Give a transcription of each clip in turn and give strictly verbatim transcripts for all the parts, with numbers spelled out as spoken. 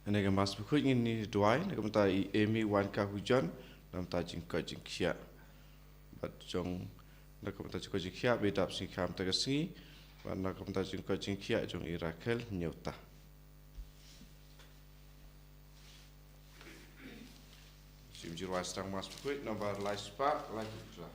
Kane ka Mass Bakhuid ngin ïa duwai na ka bynta i Amy Wanka Hujon, na ka bynta jingkoit jingkhiah. Bad jong, na ka bynta jingkoit jingkhiah ba i dap sngi khamtam ka sngi, bad na ka bynta jingkoit jingkhiah jong i Rakhel Nyota. Shim jingduwai sdang Mass Bakhuid nombar lai spah lai phra.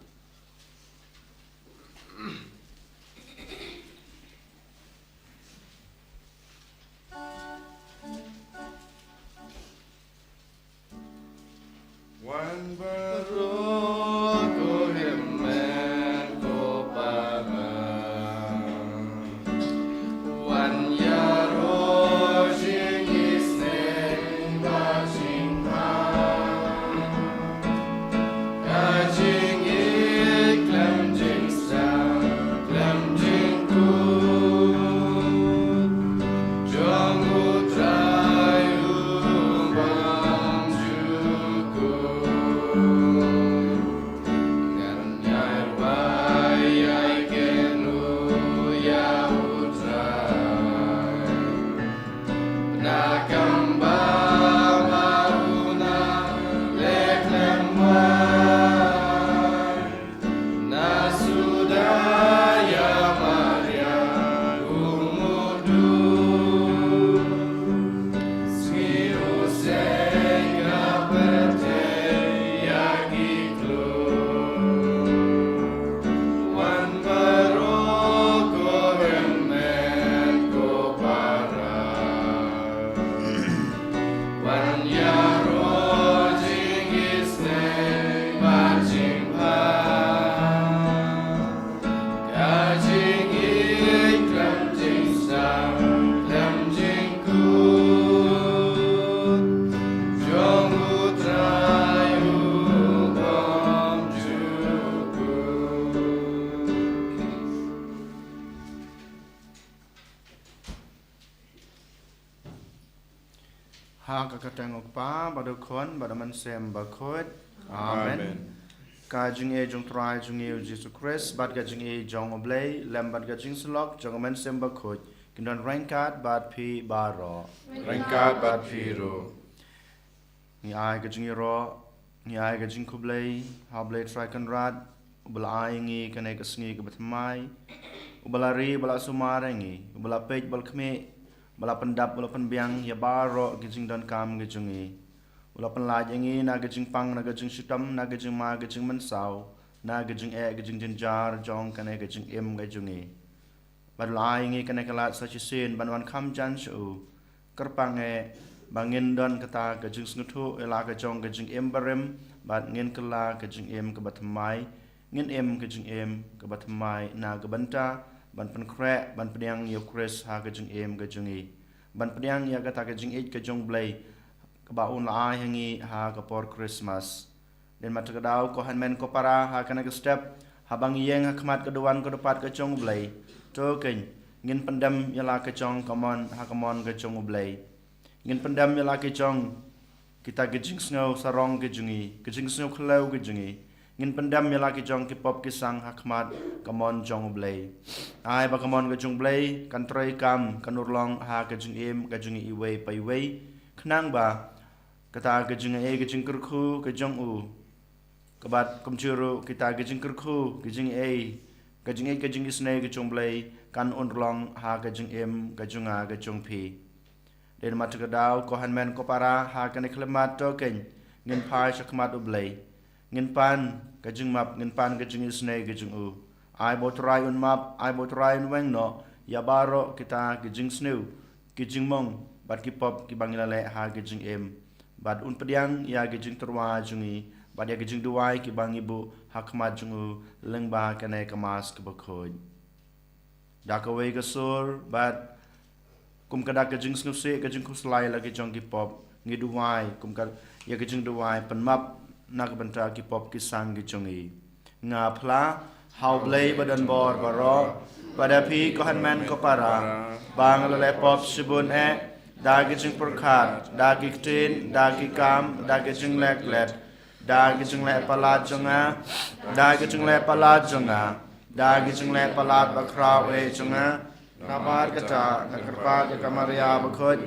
Wan baroh ko hynmen ko para, wan ïaroh jingïaseng bad jingbha. Ka jingïeit khlem jingstad khlem jingkut jong U Trai U Bymjukut. Ngan ïai rwai ïa kano ïa U Trai? Na kam ba ma u na leh khlem wai, na suda ïa Maria u mutdur. Sngi u seng nga pyrthei ïa ki klur. Wan baroh ko hynmen ko para, wan ïaroh jingïaseng bad jingbha. Ka jingïeit khlem jingstad khlem jingkut jong U Trai U Bymjukut. Ha ka kyrteng U Kpa bad U Khun bad U Mynsiem Bakhuid. Amen. Amen. Ka jingïeit jong U Trai jong ngi U Jisu Khrist bad ka jingïeit jong U Blei lem bad ka jingsyllok jong U Mynsiem Bakhuid kin don ryngkat bad phi baroh. Ryngkat bad phi ruh. Ngi ai ka jingïaroh, ngi ai ka jingkhublei ha U Blei Trai Kynrad, uba la ai ngi kane ka sngi kaba thymmai, uba la ri, uba la sumar ïa ngi, uba la peit, uba la khmih, uba la pyndap, uba la pynbiang ïa baroh ki jingdonkam ki jong ngi. U la pynlait ïa ngi na ka jingpang, na ka jingshitom, na ka jingma, ka jingmynsaw, na ka jingeh, ka jingjynjar jong kane ka jingim ka jong ngi. Bad u la ai ngi kane ka lad sa shisien ban wan kham jan sha u. Kyrpang eh ba ngin don kata ka jingsngewthuh ïa la ka jong ka jingim barim, bad ngin kylla ka jingim kaba thymmai, ngin im ka jingim kaba thymmai na ka bynta ban pynkhreh, ban pdiang ïa U Khrist ha ka jingim ka jong ngi, ban pdiang ïa kata ka jingïeit ka jong U Blei kaba un la ai ha ngi ha ka por Christmas. Dei namar kata ka daw, ko hynmen ko para, ha kane ka step, haba ngi ïeng ha khmat ka duwan ka dupat ka jong U Blei, to keiñ, ngin pyndem ïa la ka jong ka mon ha ka mon ka jong U Blei. Ngin pyndem ïa la ka jong kita ki jingsngew sarong ki jong ngi, ki jingsngew khlaw ki jong ngi. Ngin pyndem ïa la ka jong ki pop ki sang ha khmat ka mon jong U Blei. Ai ba ka mon ka jong U Blei kan trei kam, kan urlong ha ka jingim ka jong ngi iwei pa iwei, khnang ba kata ka jingaiei ka jingkyrkhu ka jong u, kaba kumjuh ruh kita ka jingkyrkhu, ka jingaiei, ka jingïeit, ka jingisynei ka jong U Blei kan urlong ha ka jingim ka jong nga ka jong phi. Dei namar kata ka daw, ko hynmen ko para, ha kane ka khyllipmat to keiñ, ngin phai sha khmat U Blei. Ngin pan ka jingmap, ngin pan ka jingisynei ka jong u. Ai ba U Trai un map, ai ba U Trai un weng noh ïa baroh kita ki jingsniew, ki jingmong bad ki pop kiba ngi la leh ha ki jingim. Bad un pdiang ïa ki jingtyrwa jong ngi bad ïa ki jingduwai kiba ngi buh ha khmat jong u lyngba kane ka Mass kaba khuid. Da kawei ka sur bad kum ka dak ka jingsngewsih, ka jingkhuslai la ki jong ki pop, ngi duwai kum ka, ïa ka jingduwai pynmap na ka bynta ki pop ki sang ki jong ngi. Nga phla ha U Blei ba don bor baroh, bad da phi ko hynmen ko para, ba nga la leh pop shibun eh, da ki jingpyrkhat, da ki ktien, da ki kam, da ki jingleh klet, da ki jingleh palat jong nga, da ki jingleh palat jong nga, da ki jingleh palat bakhraw eh jong nga, Namar kata nga kyrpad ïa ka Maria bakhuid,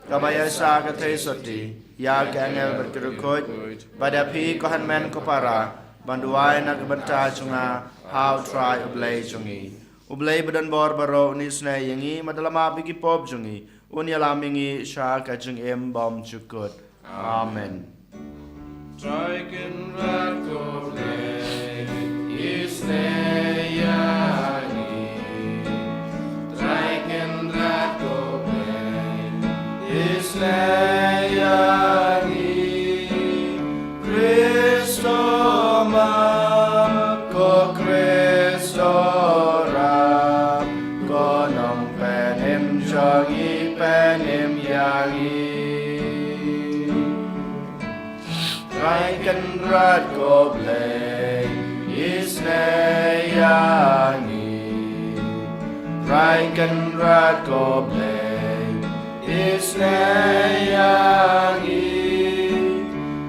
kaba ïaishah ka theisotti ïa ki angel bad ki riewkhuid, bad ïa phi ko hynmen ko para, ban duwai na ka bynta jong nga ha U Trai U Blei jong ngi. U Blei badonbor baroh un isynei ïa ngi, bad da la map ïa ki pop jong ngi un ïalam ïa ngi sha ka jingim bymjukut. Amen. Trai Kynrad ko Blei, isynei ïa ngi. Trai Kynrad ko Blei, isynei ïa ngi. Khrist u map, ko Khrist u rap, ko Nongpynim jong ngi, pynim ïa ngi. Trai Kynrad ko Blei, isynei ïa ngi. Trai Kynrad ko Blei, isynei ïa ngi.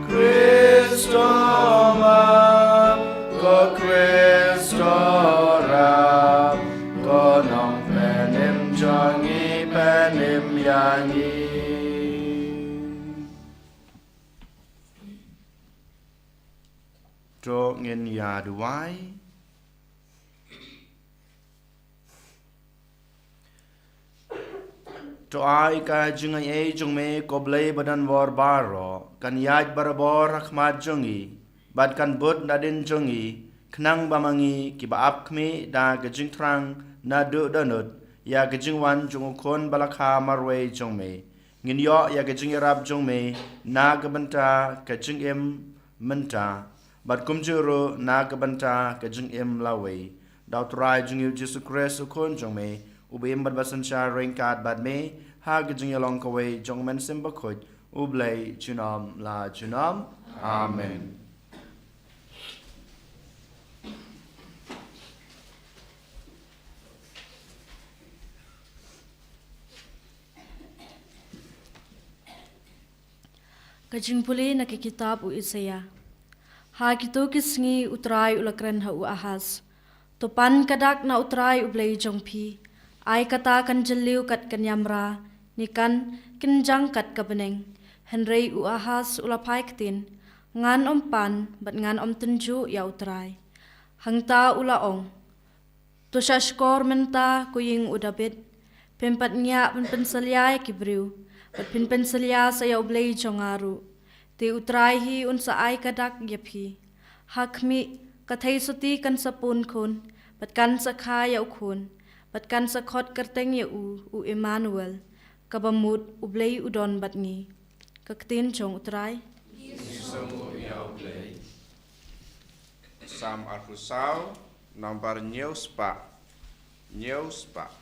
Khrist u map, ko Khrist u rap, ko Nongpynim jong ngi, pynim ïa ngi. To ngin ïa duwai. To ai ka jingaiei jong me ko Blei badonbor baroh kan ïaid barabor ha khmat jong ngi, bad kan bud nadien jong ngi, khnang ba ma ngi kiba ap khmih da ka jingthrang naduh dohnud ïa ka jingwan jong U Khun ba la kha marwei jong me, ngin ïoh ïa ka jingïarap jong me na ka bynta ka jingim mynta, bad kumjuh ruh na ka bynta ka jingim lawei. Da U Trai jong ngi U Jisu Khrist U Khun jong me, uba im bad ba synshar ryngkat bad me ha ka jingïalong kawei jong U Mynsiem Bakhuid, U Blei junom la junom. Amen. Ka jingpule na ka kitab u Isaïah. Ha kito ki sngi U Trai u la kren ha u Ahaz: To pan ka dak na U Trai U Blei jong phi. Ai kata kan jylliew kat ka niamra, ne kan kynjang kat ka bneng. Hynrei u Ahaz u la phai ktien: Ngan ym pan, bad ngan ym tynjuh ïa U Trai. Hangta u la ong: To shahshkor mynta, ko ïing u Dabid. Phim pat ngiah ban pynsalia ïa ki briew, bad phin pynsalia sa ïa U Blei jong nga ruh. Te U Trai hi un sa ai ka dak ïa phi. Ha khmih, ka theisotti kan sa pun khun, bad kan sa kha ïa u khun, bad kan sa khot kyrteng ïa u, u Immanuel, kaba mut U Blei u don bad ngi. Ka ktien jong U Trai. Ngi sngewbha ïa U Blei. Salm arphew saw, nombar hynñiew spah. Hynñiew spah.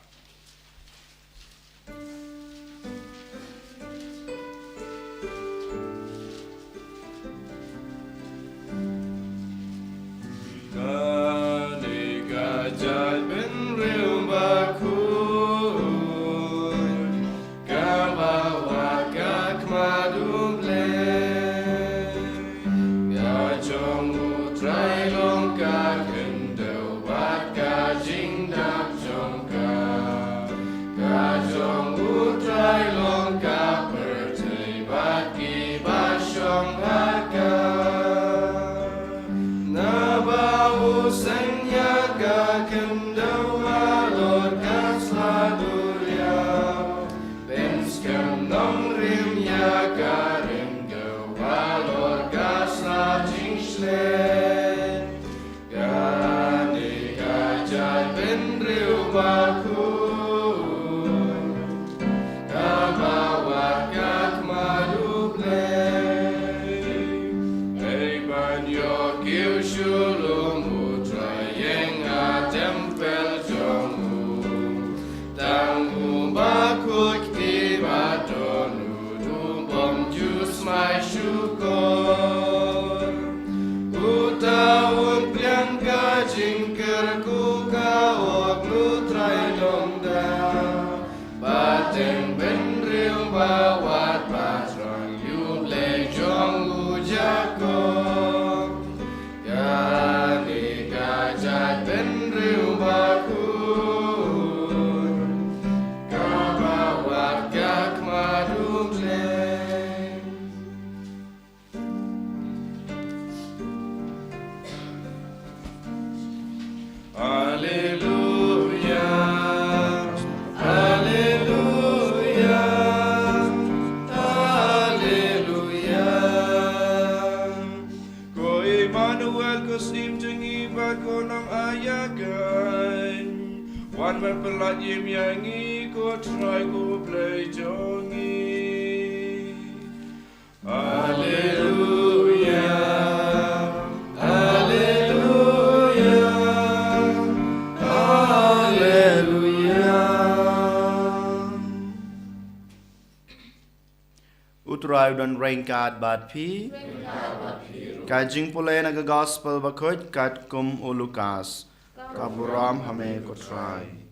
Kane ka jaitbynriew bakhuid kaba wad ka khmat U Blei. Ka jong U Trai long ka khyndew bad ka jingdap jong ka. Ka jong U Trai long ka pyrthei bad kiba shong ha ka. Naba u seng ïa ka khyndew halor ka sla duriaw. Pynskhem nongrim ïa ka rim dew halor ka sla jingshlei. Kane ka jaitbynriew bakhuid kaba wad ka khmat U Blei. Hei ban ïoh kiew shuh lum U Trai ïeng ha tempyl jong u. Tang u bakhuid kti ba don u, u bym ju smai shukor. Uta un pliang ka jingkyrkhu ka hok na U Trai Nongda. Pateng bynriew ba wad ba thrang ïa U Blei jong u Jakob. Kane ka jaitbynriew bakhuid Me pyllait ïa ngi ko Trai ko Blei jong ngi. Haleluya. Haleluya. Haleluya. U Trai u don ryngkat bad phi. Ka jingpule na ka gospel bakhuid katkum u Lukas. Ka burom ha me ko Trai.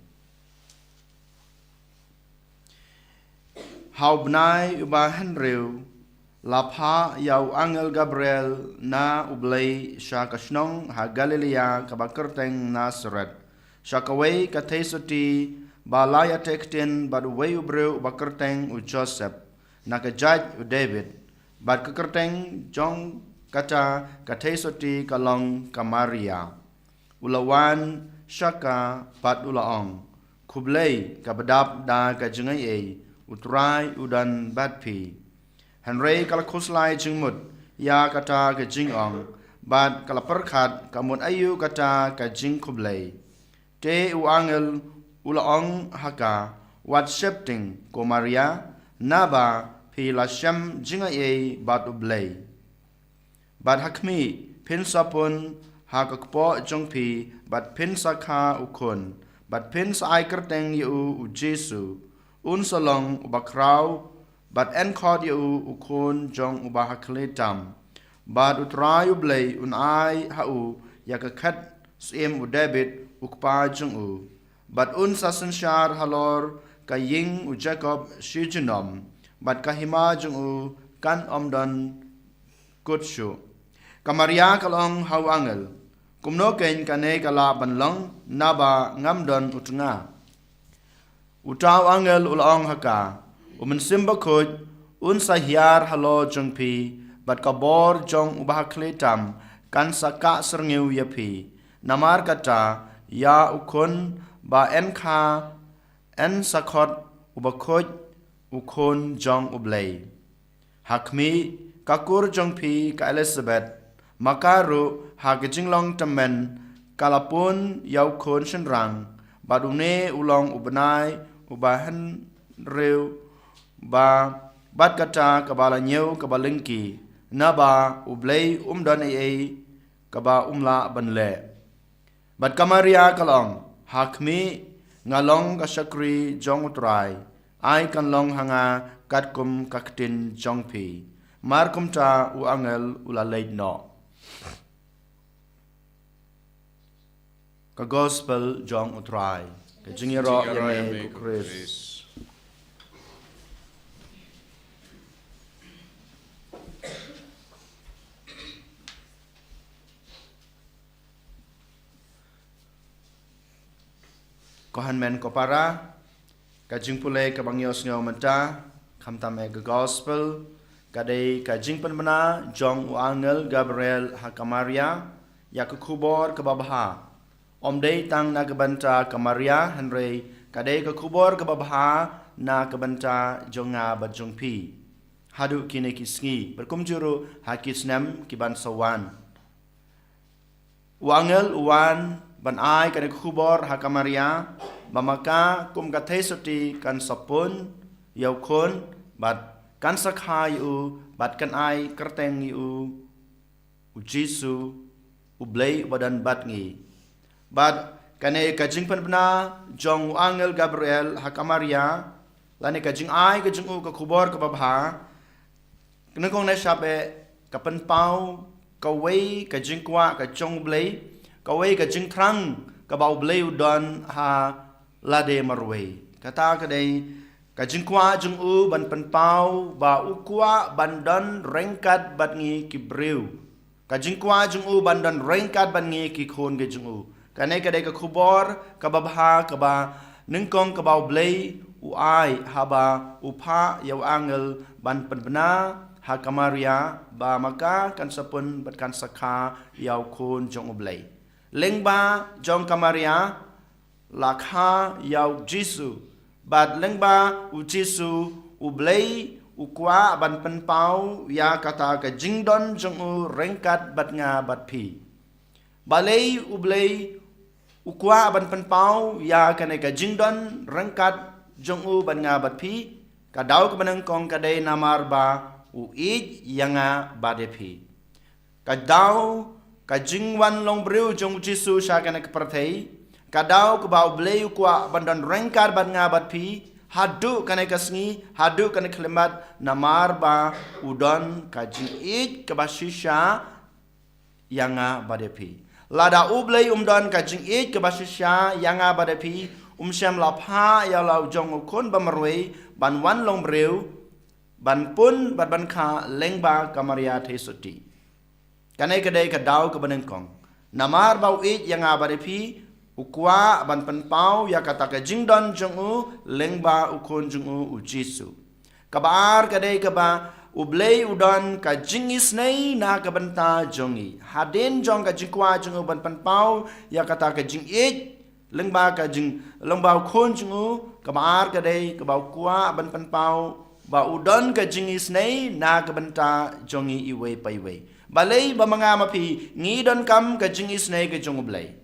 Ha u bnai uba hynriew, la phah ïa u angel Gabriel na u Blei sha ka shnong ha Galilea kaba kyrteng Nasaret, sha kawei ka theisotti ba la ïateh ktien bad uwei u briew uba kyrteng u Joseph, na ka jait u David, bad ka kyrteng jong kata ka theisotti ka long ka Maria. U la wan sha ka bad u la ong, khublei kaba dap da ka jingaiei, u Trai u don bad phi. Hynrei ka la khuslai jingmut ïa kata ka jingong, bad ka la pyrkhat ka mut aïu kata ka jingkhublei. Te u angel u la ong ha ka, wat sheptieng ko Maria, naba phi la shem jingaiei bad u Blei. Bad ha khmih, phin sa pun ha ka kpoh jong phi, bad phin sa kha u khun, bad phin sa ai kyrteng ïa u, u Jisu. Un sa long uba khraw, bad yn khot ïa u, u khun jong uba ha khlieh tam. Bad u Trai u Blei un ai ha u ïa ka khet syiem u David u kpa jong u. Bad un sa synshar halor ka ïing u Jakob shi junom, bad ka hima jong u kan ym don kut shuh. Ka Maria ka la ong ha u angel, kumno keiñ kane ka lah ban long, naba ngam don u tnga. Uta u angel u la ong ha ka, u Mynsiem Bakhuid un sa hiar halor jong phi, bad ka bor jong uba ha khlieh tam kan sa kah syrngiew ïa phi. Namar kata, ïa u khun ba yn kha yn sa khot uba khuid, u khun jong u Blei. Ha khmih, ka kur jong phi ka Elisabet, ma ka ruh ha ka jinglong tymmen ka la pun ïa u khun shynrang, bad une u long u bnai uba hynriew ba bad kata kaba la ñiew kaba lyngkhi, naba u Blei um don ei ei kaba um lah ban leh. Bad ka Maria ka la ong, ha khmih, nga long ka shakri jong u Trai, ai kan long ha nga katkum ka ktien jong phi. Mar kumta u angel u la leit noh. Ka gospel jong u Trai. Ka jingïaroh ïa me ko Khrist. Ko hynmen ko para, ka jingpule kaba ngi ïohsngew mynta, khamtam eh ka gospel, ka dei ka jingpynbna jong u angel Gabriel ha ka Maria ïa ka khubor kaba bha. Ym dei tang na ka bynta ka Maria, hynrei ka dei ka khubor kaba bha na ka bynta jong nga bad jong phi. Haduh kine ki sngi, bad kumjuh ruh ha ki snem ki ban sa wan. U angel u wan ban ai kane ka khubor ha ka Maria, ba ma ka kum ka theisotti kan sa pun ïa u khun, bad kan sa kha ïa u, bad kan ai kyrteng ïa u, u Jisu, u Blei uba don bad ngi. Bad kane ka jingpynbna jong u angel Gabriel ha ka Maria, lane ka jingai ka jong u ka khubor kaba bha, nyngkong ne shap eh ka pynpaw kawei ka jingkwah ka jong u Blei, kawei ka jingthrang kaba u Blei u don ha lade marwei. Kata ka dei ka jingkwah jong u ban pynpaw ba u kwah ban don ryngkat bad ngi ki briew. Ka jingkwah jong u ban don ryngkat bad ngi ki khun ki jong u. Kane ka dei ka khubor kaba bha kaba nyngkong kaba u Blei u ai haba u phah ïa u angel ban pynbna ha ka Maria ba ma ka kan sa pun bad kan sa kha ïa u khun jong u Blei. Lyngba jong ka Maria la kha ïa u Jisu. Bad lyngba u Jisu u Blei u kwah ban pynpaw ïa kata ka jingdon jong u ryngkat bad nga bad phi. Balei u Blei u kwah ban pynpaw ïa kane ka jingdon ryngkat jong u bad nga bad phi. Ka daw kaba nyngkong ka dei namar ba u ïeit ïa nga bad ïa phi. Ka daw ka jingwan long briew jong u Jisu sha kane ka pyrthei, ka daw kaba u Blei u kwah ban don ryngkat bad nga bad phi haduh kane ka sngi, haduh kane ka khyllipmat, namar ba u don ka jingïeit kaba shisha ïa nga bad ïa phi. Lada u Blei um don ka jingïeit kaba shisha ïa nga bad ïa phi, um shym la phah ïa la u jong u khun ba marwei ban wan long briew, ban pun bad ban kha lyngba ka Maria theisotti. Kane ka dei ka daw kaba nyngkong. Namar ba u ïeit ïa nga bad ïa phi, u kwah ban pynpaw ïa kata ka jingdon jong u lyngba u khun jong u u Jisu. Kaba ar ka dei kaba u Blei u don ka jingisynei na ka bynta jong ngi. Hadien jong ka jingkwah jong u ban pynpaw ïa kata ka jingïeit lyngba ka jing, lyngba u khun jong u, kaba ar ka dei kaba u kwah ban pynpaw ba u don ka jingisynei na ka bynta jong ngi iwei pa iwei. Balei ba ma nga ma phi ngi donkam ka jingisynei ka jong u Blei?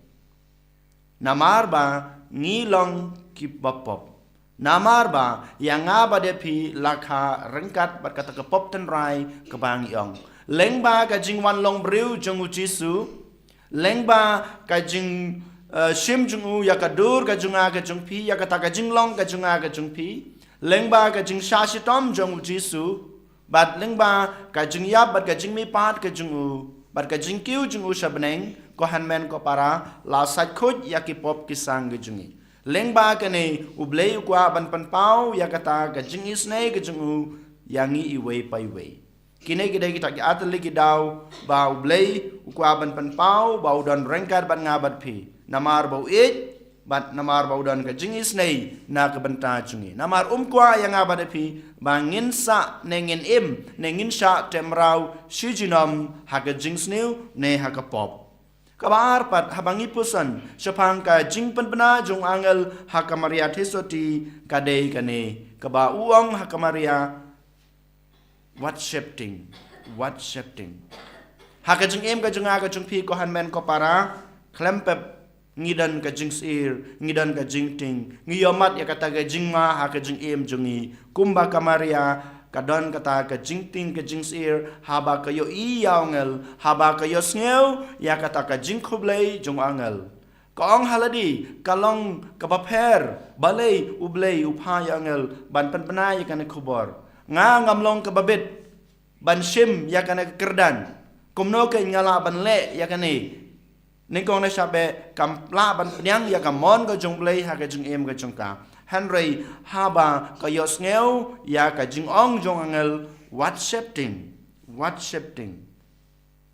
Namar ba ngi long kiba pop. Namar ba ïa nga bad ïa phi la kha ryngkat bad kata ka pop tynrai kaba ngi ong. Lyngba ka jingwan long briew jong u Jisu, lyngba ka jing, eh, shim jong u ïa ka dur ka jong nga ka jong phi, ïa kata ka jinglong ka jong nga ka jong phi, lyngba ka jingshah shitom jong u Jisu, bad lyngba ka jingïap bad ka jingmihpat ka jong u, bad ka jingkiew jong u sha bneng, ko hynmen ko para, la sait khuid ïa ki pop ki sang ka jong ngi. Lyngba kane u Blei u kwah ban pynpaw ïa kata ka jingisynei ka jong u ïa ngi iwei pa iwei. Kine ki dei kita ki artylli ki daw ba u Blei u kwah ban pynpaw ba u don ryngkat bad nga bad phi. Namar ba u ïeit bad namar ba u don ka jingisynei na ka bynta jong ngi. Namar um kwah ïa nga bad ïa phi ba ngin sah ne ngin im ne ngin shah teh mraw shi junom ha ka jingsniew ne ha ka pop. Kaba ar pat haba ngi pyrshang shaphang ka jingpynbna jong u angel ha ka Maria theisotti ka dei kane kaba u ong ha ka Maria, what shapting, what shapting. Ha ka jingim ka jong nga ka jong phi ko hynmen ko para, khlem pep ngi don ka jingsyier, ngi don ka jingtieng, ngi ïohmat ïa kata ka jingma ha ka jingim jong ngi. Kumba ka Maria ka don kata ka jingtieng ka jingsyier haba ka ïohi ïa u angel, haba ka ïohsngew ïa kata ka jingkhublei jong u angel. Ka ong ha lade ka long kaba pher, balei u Blei u phah ïa u angel ban pynbna ïa kane ka khubor. Nga ngam long kaba bit ban shim ïa kane ka kyrdan. Kumno kein nga lah ban leh ïa kane? Nyngkong ne sha beh kam lah ban pdiang ïa ka mon ka jong u Blei ha ka jingim ka jong ka. Hynrei haba ka ïohsngew ïa ka jingong jong u angel, what shapting, what shapting.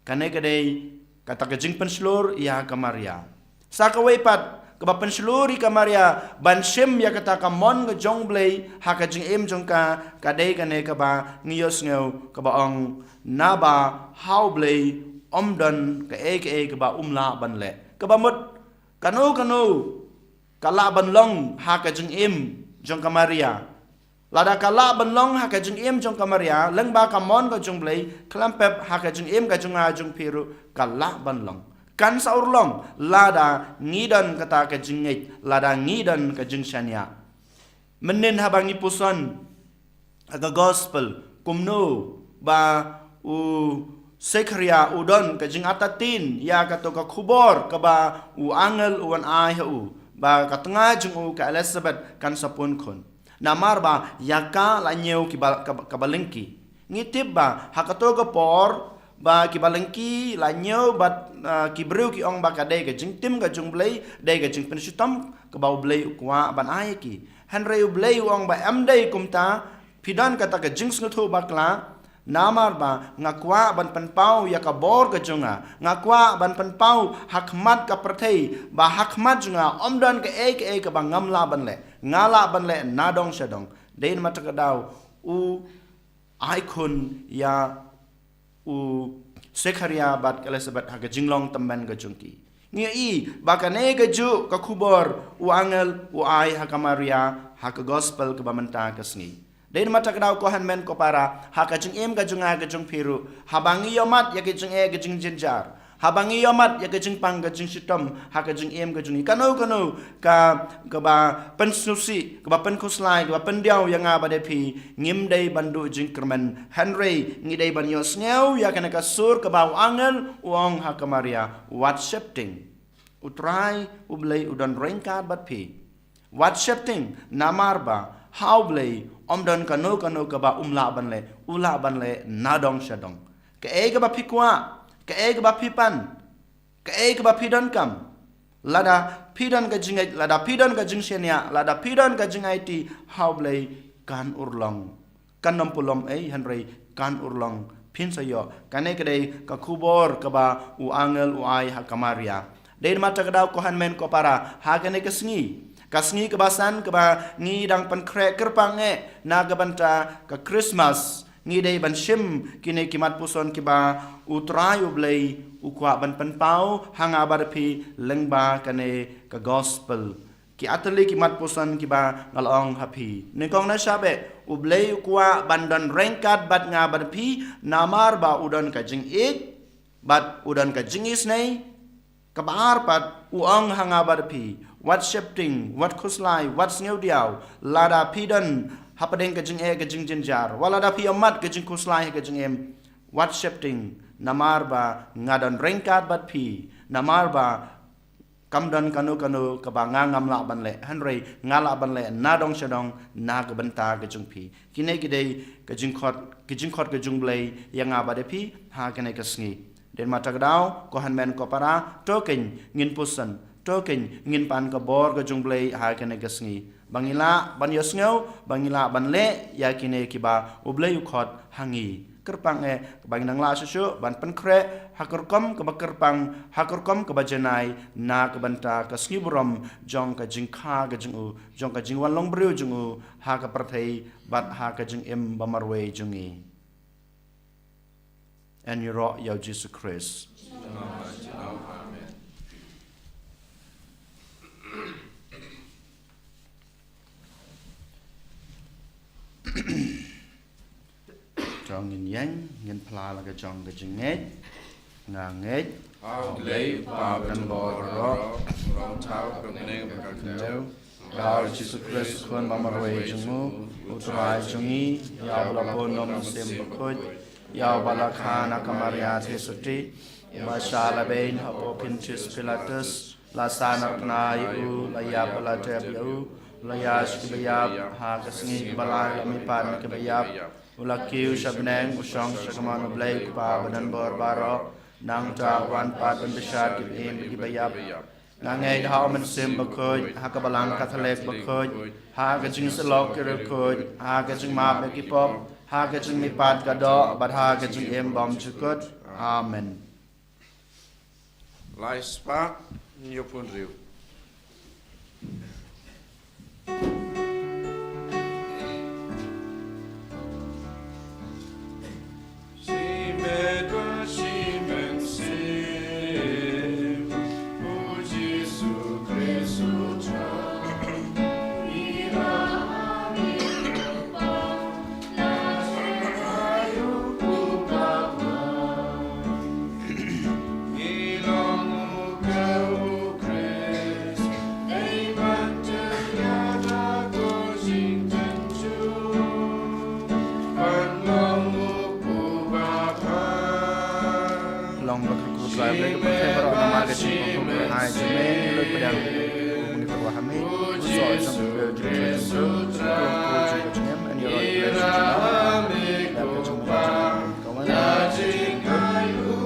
Kane ka dei kata ka jingpynshlur ïa ka Maria. Sa kawei pat kaba pynshlur ïa ka Maria ban shim ïa kata ka mon ka jong u Blei ha ka jingim jong ka, ka dei kane kaba ngi ïohsngew kaba ong, naba ha u Blei ym don kaei kaei kaba um lah ban leh. Kaba mut kano kano ka lah ban long ha ka jingim jong ka Maria. Lada ka lah ban long ha ka jingim jong ka Maria lyngba ka mon ka jong u Blei, khlem pep ha ka jingim ka jong nga jong phi ruh ka lah ban long. Kan sa urlong lada ngi don kata ka jingngeit, lada ngi don ka jingshaniah. Mynnin haba ngi pyrshang ha ka gospel kumno ba u Sekharia u don ka jingartatien ïa kato ka khubor kaba u angel u wan ai ha u ba ka tnga jong u ka Elizabeth kan sa pun khun. Namar ba ïa ka la ñiew ki ba, ka, kaba lyngkhi. Ngi tip ba ha kato ka por ba ki ba lyngkhi la ñiew bad, ah, ki briew ki ong ba ka dei ka jingtim ka jong u Blei, dei ka jingpynshitom kaba u Blei u kwah ban ai ki. Hynrei u Blei u ong ba em dei kumta, phi don kata ka jingsngewthuh bakla, namar ba nga kwah ban pynpaw ïa ka bor ka jong nga, nga kwah ban pynpaw ha khmat ka pyrthei, ba ha khmat jong nga ym don kaei kaei kaba ngam lah ban leh, nga lah ban leh nadong shadong. Dei namar kata ka daw u ai khun ïa u Sekharia bad ka Elizabeth ha ka jinglong tymmen ka jong ki. Ngi ïohi ba kane ka juh ka khubor u angel u ai ha ka Maria ha ka gospel kaba mynta ka sngi. Dei namar kata ka daw ko hynmen ko para, ha ka jingim ka jong nga ka jong phi ruh, haba ngi ïohmat ïa ka jingeh ka jingjynjar, Haba ngi ïohmat ïa ka jingpang ka jingshitom ha ka jingim ka jong ngi, kano kano ka, kaba pynsngewsih, kaba pynkhuslai, kaba pyndiaw ïa nga bad ïa phi, ngim dei ban duh jingkyrmen. Hynrei ngi dei ban ïohsngew ïa kane ka sur kaba u angel u ong ha ka Maria, wat sheptieng. U Trai U Blei u don ryngkat bad phi. Wat sheptieng, namar ba ha U Blei ym don kano kano kaba um lah ban leh, u lah ban leh nadong shadong. Kaei kaba phi kwah, kaei kaba phi pan, kaei kaba phi donkam, lada phi don ka jingngeit, lada phi don ka jingshaniah, lada phi don ka jingaiti, ha U Blei kan urlong. Kan ym pulom ei, hynrei kan urlong. Phin sa ïoh. Kane ka dei ka khubor kaba u angel u ai ha ka Maria. Dei namar kata ka daw, ko hynmen ko para, ha kane ka sngi, ka sngi kaba san kaba ngi dang pynkhreh kyrpang eh na ka bynta ka Christmas, ngi dei ban shim kine ki mat puson kiba U Trai U Blei u kwah ban pynpaw ha nga bad phi lyngba kane ka gospel. Ki artylli ki mat puson kiba nga la ong ha phi. Nyngkong na shabeh, U Blei u kwah ban don ryngkat bad nga bad phi, namar ba u don ka jingïeit bad u don ka jingisynei. Kaba ar pat, u ong ha nga bad phi, wat sheptieng, wat khuslai, wat sngewdiaw, lada phi don hapdeng ka jingeh ka jingjynjar, wat lada phi ïohmat ka jingkhuslai ha ka jingim, wat sheptieng, namar ba nga don ryngkat bad phi, namar ba kam don kano kano kaba nga ngam lah ban leh, hynrei nga lah ban leh nadong shadong na ka bynta ka jong phi. Kine ki dei ka jingkhot, ka jingkhot ka jong U Blei ïa nga bad ïa phi ha kane ka sngi. Dei namar kata ka daw, ko hynmen ko para, to kein ngin puson, to kein ngin pan ka bor ka jong U Blei ha kane ka sngi. Ba ngin lah ban ïohsngew, ba ngin lah ban leh ïa kine kiba U Blei u khot ha ngi. Kyrpang eh, ba ngin nang lah shuh shuh ban pynkhreh ha ka rukom kaba kyrpang, ha ka rukom kaba janai, na ka bynta ka sngi burom jong ka jingkha ka jong u, jong ka jingwan long briew jong u ha ka pyrthei bad ha ka jingim ba marwei jong ngi. Yn ïaroh ïa U Jisu Khrist. To ngin ïeng, ngin phla la ka jong ka jingngeit. Nga ngeit ha U Blei U Kpa uba don bor baroh, u nongthaw ha ka bneng bad ka khyndew, ha U Jisu Khrist u Khun ba marwei jong u, U Trai jong ngi, ïa uba la bun na U Mynsiem Bakhuid, ïa uba la kha na ka Maria Theisotti, uba shah la beiñ hapoh Pontius Pilatus, la sah na ka bnai, u la ïap, la tep, ïa u la ïaid sha kiba ïap, ha ka sngi kaba lai la mihpat na kiba ïap, u la kiew sha bneng, u shong sha ka mon U Blei U Kpa uba don bor baroh. Nangta u wan pat ban bishar kiba im bad kiba ïap. Nga ngeit ha U Mynsiem Bakhuid, ha ka Balang Katholik bakhuid, ha ka jingsyllok ki riewkhuid, ha ka jingmap ïa ki pop, ha ka jingmihpat ka doh, bad ha ka jingim bymjukut. Amen. Lai spah, ñiew phew hynriew. Long ba ka kut lai Blei ka pyrthei baroh namar ka jingpynkhrup. Hai jingmeng lut pdiang u ngi tyrwa ha me. U soh jong u Blei u jingpynkhrup. Long ka jingpynkhrup jong ka jingem, yn ïaroh ïa U Blei jong ka jingpynkhrup. Ka wan ka jingpynkhrup.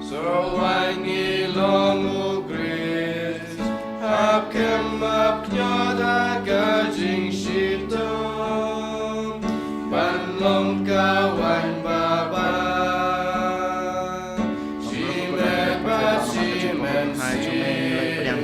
Sa wan ngi long U Khrist, hap kem hap kñia da ka jingshitom, ban long ka waiñ babha. Shi met bad shi mynsiem.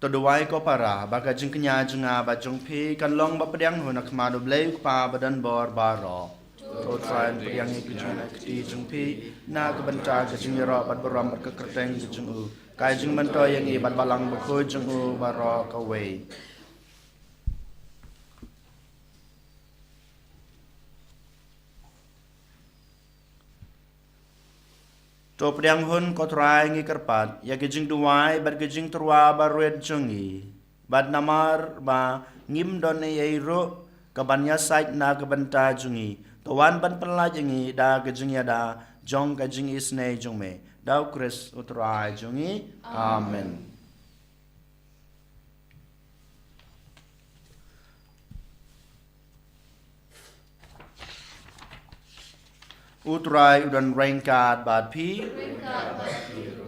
To duwai ko para, ba ka jingkñia jong nga bad jong phi kan long ba pdiang hun ha khmat U Blei U Kpa badonbor baroh. To Trai, pdiang ïa ka jingkti jong phi na ka bynta ka jingïaroh bad burom bad ka kyrteng ka jong u, ka jingmyntoi ïa ngi bad Balang Bakhuid jong u baroh kawei. To pdiang hun ko Trai, ngi kyrpad ïa ka jingduwai bad ka jingtyrwa barit jong ngi, bad namar ba ngim don ei ei ruh kaban ïasaid na ka bynta jong ngi, to wan ban pynlait ïa ngi da ka jingïada jong ka jingisynei jong me. Da U Khrist U Trai jong ngi. Amen. U Trai u don ryngkat bad phi.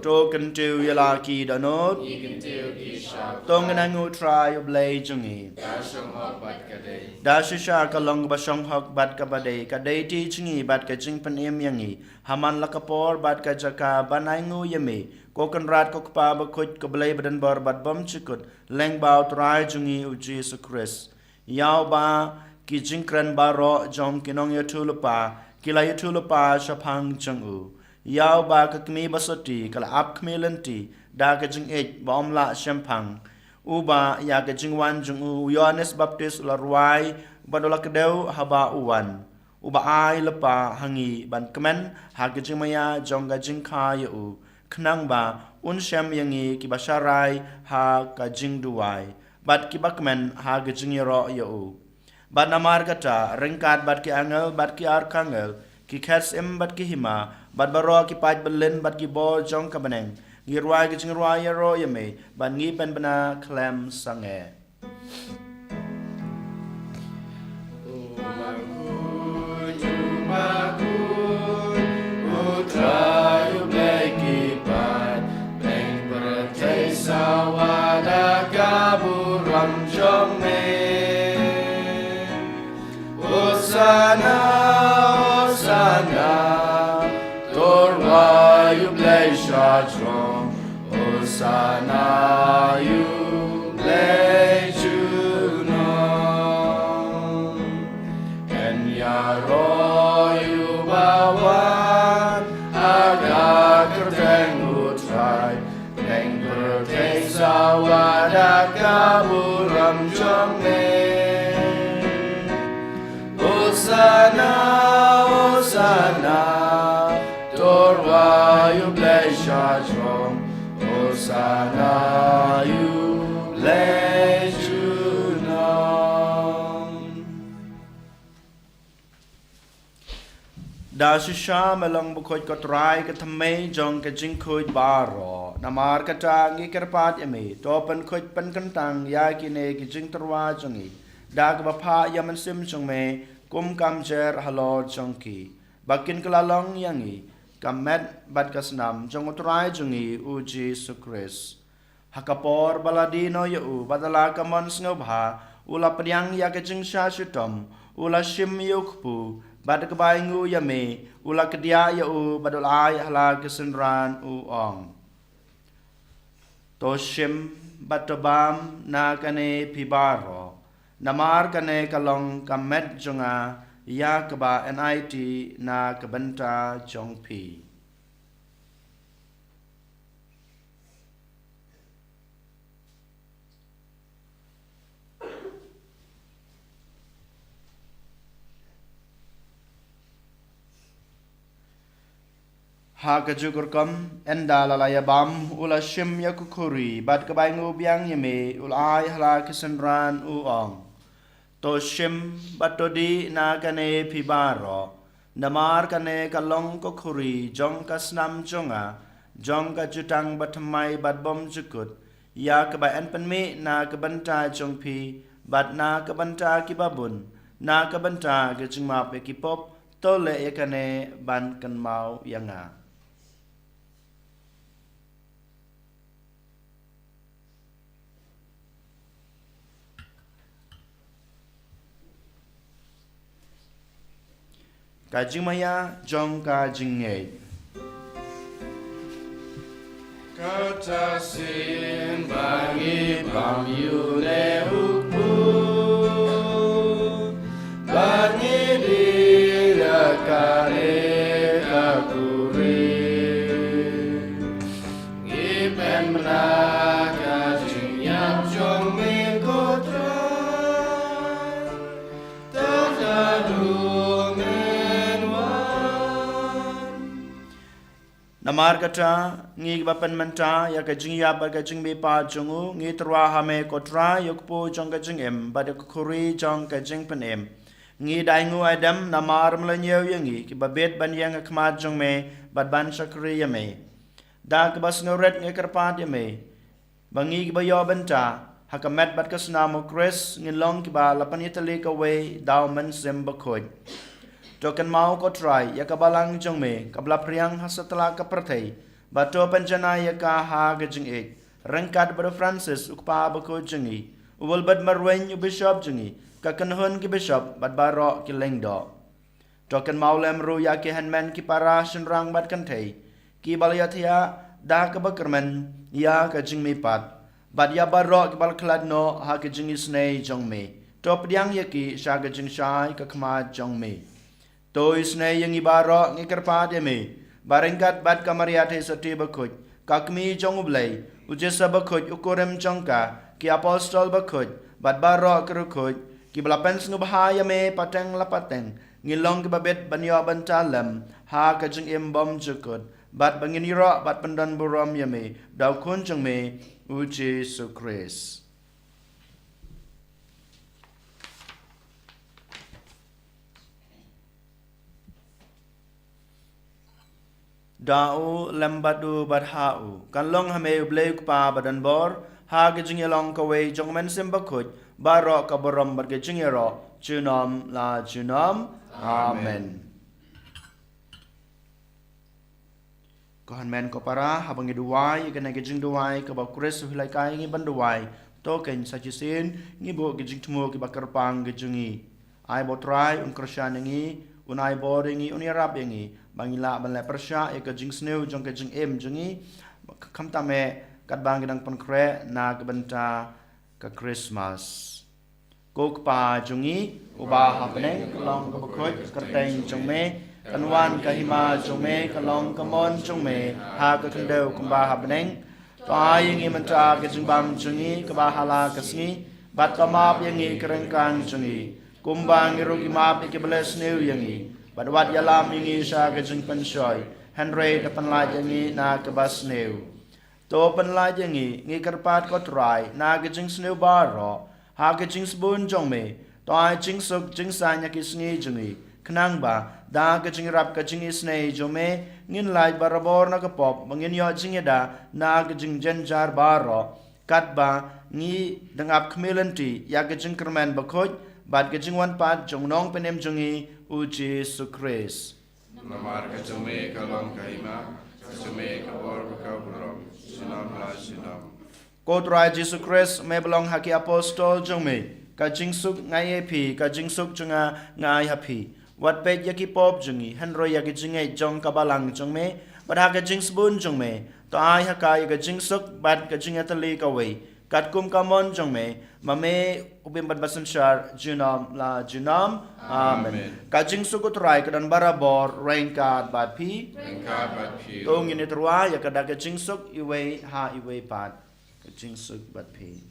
To kyntiew ïa la ki dohnud. To ngin ainguh U Trai U Blei jong ngi. Da shisha ka long kaba shong hok bad kaba dei, ka dei ti jong ngi bad ka jingpynim ïa ngi ha man la ka por bad ka jaka ban ainguh ïa me, ko Kynrad, ko Kpa Bakhuid, ko Blei badonbor bad bymjukut, lyngba U Trai jong ngi U Jisu Khrist. Ïa uba ki jingkren baroh jong ki nongïathuhlypa ki la ïathuhlypa shaphang jong u. Ïa uba ka Kmie Basotti ka la ap khmih lynti da ka jingïeit ba ym lah shemphang. Uba ïa ka jingwan jong u, u Ïoannis Baptist u la rwai bad u la kdew haba u wan. Uba ai lypa ha ngi ban kmen ha ka jingmaïa jong ka jingkha ïa u, khnang ba un shem ïa ngi kiba sharai ha ka jingduwai bad kiba kmen ha ka jingïaroh ïa u. Bad namar kata, ryngkat bad ki angel bad ki arkangel, ki khet syiem bad ki hima, bad baroh ki paid byllien bad ki bor jong ka bneng, ngi rwai ka jingrwai ïaroh ïa me, bad ngi pynbna khlem sangeh. U Bakhuid, U Bakhuid, U Trai U Blei ki paid bneng pyrthei sawa da ka burom jong me. Hosana, Hosana, to rwai ïa U Blei sha jrong. Hosana ïa U Blei junom. Yn ïaroh ïa uba wan ha ka kyrteng U Trai. Bneng pyrthei sawa da ka burom jong me. Hosana, Hosana, to rwai ïa U Blei sha jrong. Hosana ïa U Blei junom. Da shisha me long bakhuid ko Trai, ka thymmei jong ka jingkhuid baroh. Namar kata ngi kyrpad ïa me, to pynkhuid pynkyntang ïa kine ki jingtyrwa jong ngi da kaba phah ïa u Mynsiem jong me, kum ka mjer halor jong ki, ba kin kylla long ïa ngi ka met bad ka snam jong U Trai jong ngi U Jisu Khrist. Ha ka por ba la die noh ïa u bad da la ka mon sngewbha, u la pdiang ïa ka jingshah shitom, u la shim ïa u kpu, bad da kaba ainguh ïa me, u la kdiah ïa u bad u la ai ha la ki synran, u ong: To shim bad to bam na kane phi baroh, namar kane ka long ka met jong nga, ïa kaba yn aiti na ka bynta jong phi. Ha kajuh ka rukom, ynda la la ïa bam, u la shim ïa ka khuri, bad kaba ainguh biang ïa me, u la ai ha la ki synran, u ong: To shim bad to dih na kane phi baroh, namar kane ka long ka khuri jong ka snam jong nga, jong ka jutang bathymmai bad bymjukut, ïa kaba yn pynmih na ka bynta jong phi bad na ka bynta ki babun, na ka bynta ka jingmap ïa ki pop. To leh ïa kane ban kynmaw ïa nga. Ka jingmaïa jong ka jingngeit. Kata sien ba ngi bam ïa une u kpu, ba ngi die ïa kane ka kurim. Ngi pynbna ka jingïap jong me ko Trai, tang haduh men wan. Namar kata, ngi kiba pynmynta ïa ka jingïap bad ka jingmihpat jong u, ngi tyrwa ha me ko Trai, ïa u kpu jong ka jingim bad ïa ka khuri jong ka jingpynim. Ngi da ainguh aidem namar me la ñiew ïa ngi kiba bit ban ïeng ha khmat jong me bad ban shakri ïa me. Da kaba sngewrit ngi kyrpad ïa me ba ngi kiba ïoh bynta ha ka met bad ka snam u Khrist ngin long kiba la pynïatylli kawei da u Mynsiem Bakhuid. To kynmaw ko Trai ïa ka balang jong me kaba la phriang ha satlak ka pyrthei, bad to pynjanai ïa ka ha ka jingïeit, ryngkat bad u Francis u kpa bakhuid jong ngi, u Wilbert Marwein u bishop jong ngi, ka kynhun ki bishop bad baroh ki lyngdoh. To kynmaw lem ruh ïa ki hynmen ki para shynrang bad kynthei kiba la ïathiah da kaba kyrmen ïa ka jingmihpat, bad ïa baroh kiba la khlad noh ha ka jingisynei jong me. To pdiang ïa ki sha ka jingshai ka khmat jong me. To isynei ïa ngi baroh, ngi kyrpad ïa me ba ryngkat bad ka Maria Theisotti bakhuid, ka Kmie jong u Blei, u Joseph bakhuid u kurim jong ka, ki apostol bakhuid bad baroh ki riewkhuid kiba la pynsngewbha ïa me pateng la pateng, ngin long kiba bit ban ïoh bynta lem ha ka jingim bymjukut, bad ba ngin ïaroh bad pyndonburom ïa me da u Khun jong me u Jisu Khrist. Da u lem bad u bad ha u kan long ha me u Blei u Kpa badonbor, ha ka jingïalong kawei jong u Mynsiem Bakhuid, baroh ka burom bad ka jingïaroh junom la junom. Amen. Ko hynmen ko para, haba ngi duwai ïa kane ka jingduwai kaba u Khrist u hikai ïa ngi ban duwai, to kein sa shisien ngi buh ki jingthmu kiba kyrpang ki jong ngi. Ai ba u Trai un kyrshan ïa ngi, un ai bor ïa ngi, un ïarap ïa ngi ba ngin lah ban leh pyrshah ïa ka jingsniew jong ka jingim jong ngi, khamtam eh katba ngi dang pynkhreh na ka bynta ka Khristmas. Ko Kpa jong ngi uba ha bneng, ka long kaba khuid ka kyrteng jong me, kan wan ka hima jong me, ka long ka mon jong me ha ka khyndew kumba ha bneng. To ai ïa ngi mynta ka jingbam jong ngi kaba ha la ka sngi, bad to map ïa ngi ki ryngkang jong ngi, kumba ngi ruh ngi map ïa kiba leh sniew ïa ngi, bad wat ïalam ïa ngi sha ka jingpynshoi, hynrei to pynlait ïa ngi na kaba sniew. To pynlait ïa ngi, ngi kyrpad ko Trai, na ka jingsniew baroh, ha ka jingsbun jong me, to ai jingsuk jingsaiñ ha ki sngi jong ngi, khnang ba da ka jingïarap ka jingisynei jong me, ngin lait barabor na ka pop, ba ngin ïoh jingïada na ka jingjynjar baroh, katba ngi dang ap khmih lynti ïa ka jingkyrmen bakhuid bad ka jingwan pat jong u Nongpynim jong ngi u Jisu Khrist. Namar ka jong me ka long ka hima, ka jong me ka bor bad ka burom, junom la junom. Ko Trai Jisu Khrist, me ba long ha ki apostol jong me, ka jingsuk nga ai ha phi, ka jingsuk jong nga nga ai ha phi. Wat peit ïa ki pop jong ngi, hynrei ïa ka jingngeit jong ka balang jong me, bad ha ka jingsbun jong me, to ai ha ka ïa ka jingsuk bad ka jingïatylli kawei, katkum ka mon jong me, ma me u bym bad basynshar junom la junom. Amen. Amen. Ka jingsuk u Trai ka don barabor ryngkat bad phi. Ryngkat bad phi. To ngin ïatyrwa ïa ka da ka jingsuk iwei ha iwei pat. Ka jingsuk bad phi.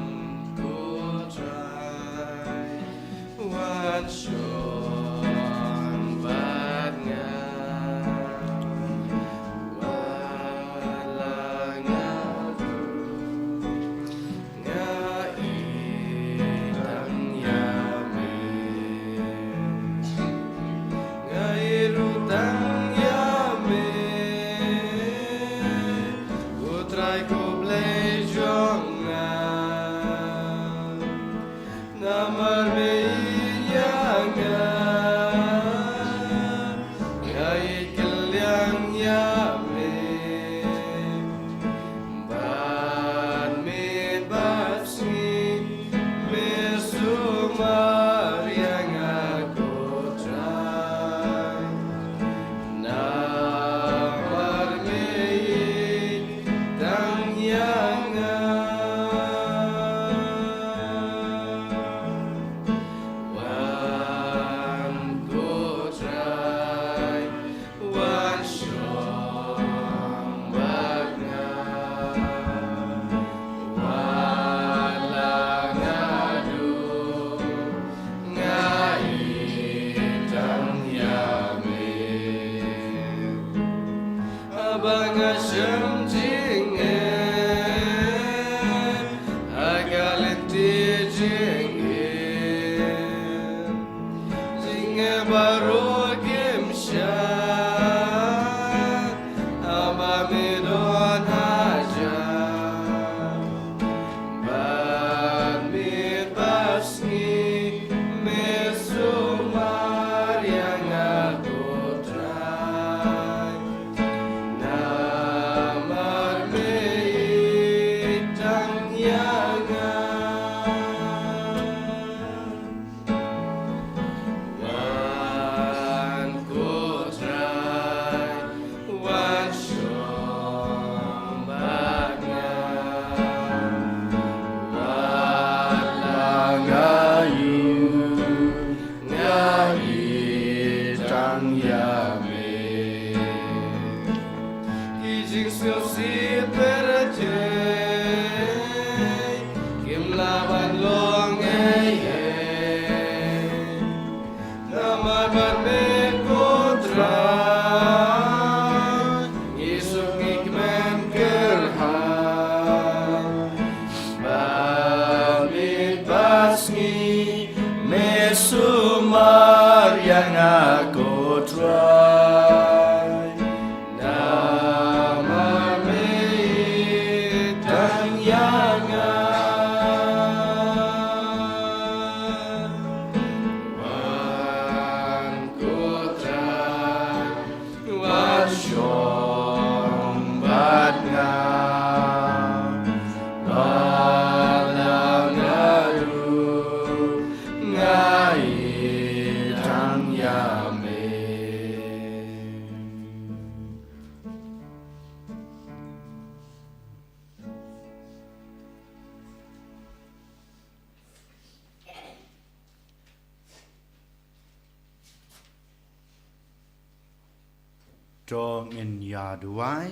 To ngin ïa duwai.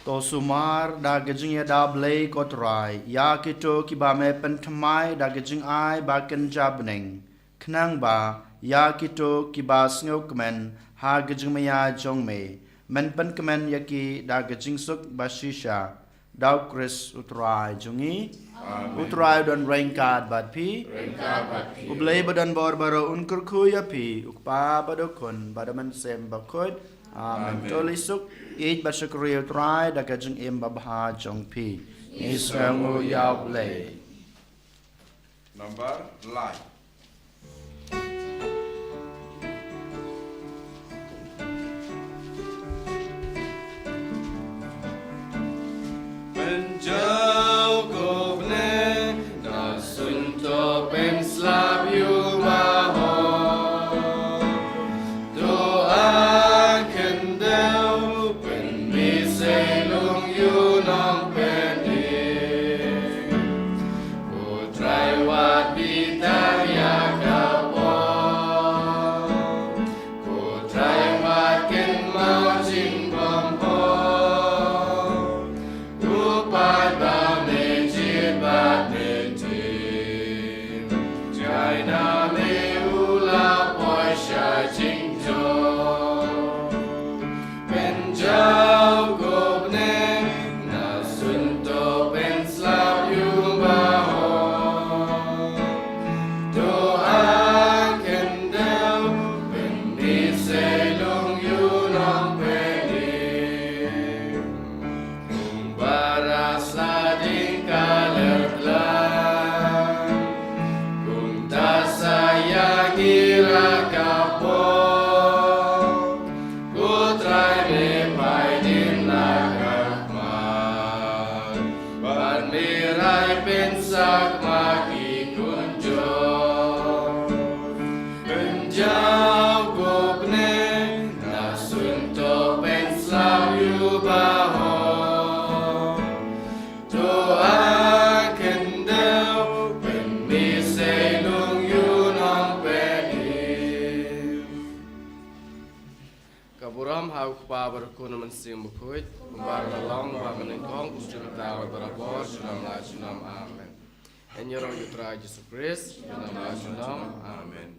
To sumar da ka jingïada Blei ko Trai ïa kito kiba me pynthymmai da ka jingai ba kynja bneng, khnang ba ïa kito kiba sngewkmen ha ka jingmaïa jong me, men pynkmen ïa ki da ka jingsuk ba shisha, da U Khrist U Trai jong ngi. Amen. U Trai u don ryngkat bad phi. Ryngkat bad phi. U Blei ba don bor baroh un kyrkhu ïa phi, U Kpa bad U Khun bad U Mynsiem Bakhuid. Amen. Amen. To leit suk, ïeit bad shakri ïa U Trai da ka jingim babha jong phi. Ngi sngewnguh ïa U Blei. Number lai. Pynjaw ko bneng, na suiñ to pynslap ïa u bahor. To a khyndew, pynmih sei lung ïa u nongpynim. Ko Trai wat bitar ïa ka por. Ko Trai wat kynmaw jingbymhok. U paid ba me jied bad me tip. Jai na me u la poi sha jingjop. Pynjaw ko bneng, na suiñ to pynslap ïa u bahor. To a khyndew, pynmih sei lung ïa u nongpynim. Kum baras la ding ka lyrtlang, kumta sa ïa ngi ha ka por. Ko Trai me phai dien la ka khmat, bad me rai pynsakma ki khun jong. Pynjaw ko bneng, na suiñ to pynslap ïa u bahor. To a khyndew, pynmih sei lung ïa u nongpynim. Ka burom ha U Kpa bad U Khun bad U Mynsiem Bakhuid, kumba la long, ba mynnyngkong, kumjuh mynta, barabor, junom la junom. Amen. Ngin ïaroh ïa U Trai Jisu Khrist, junom la junom. Amen.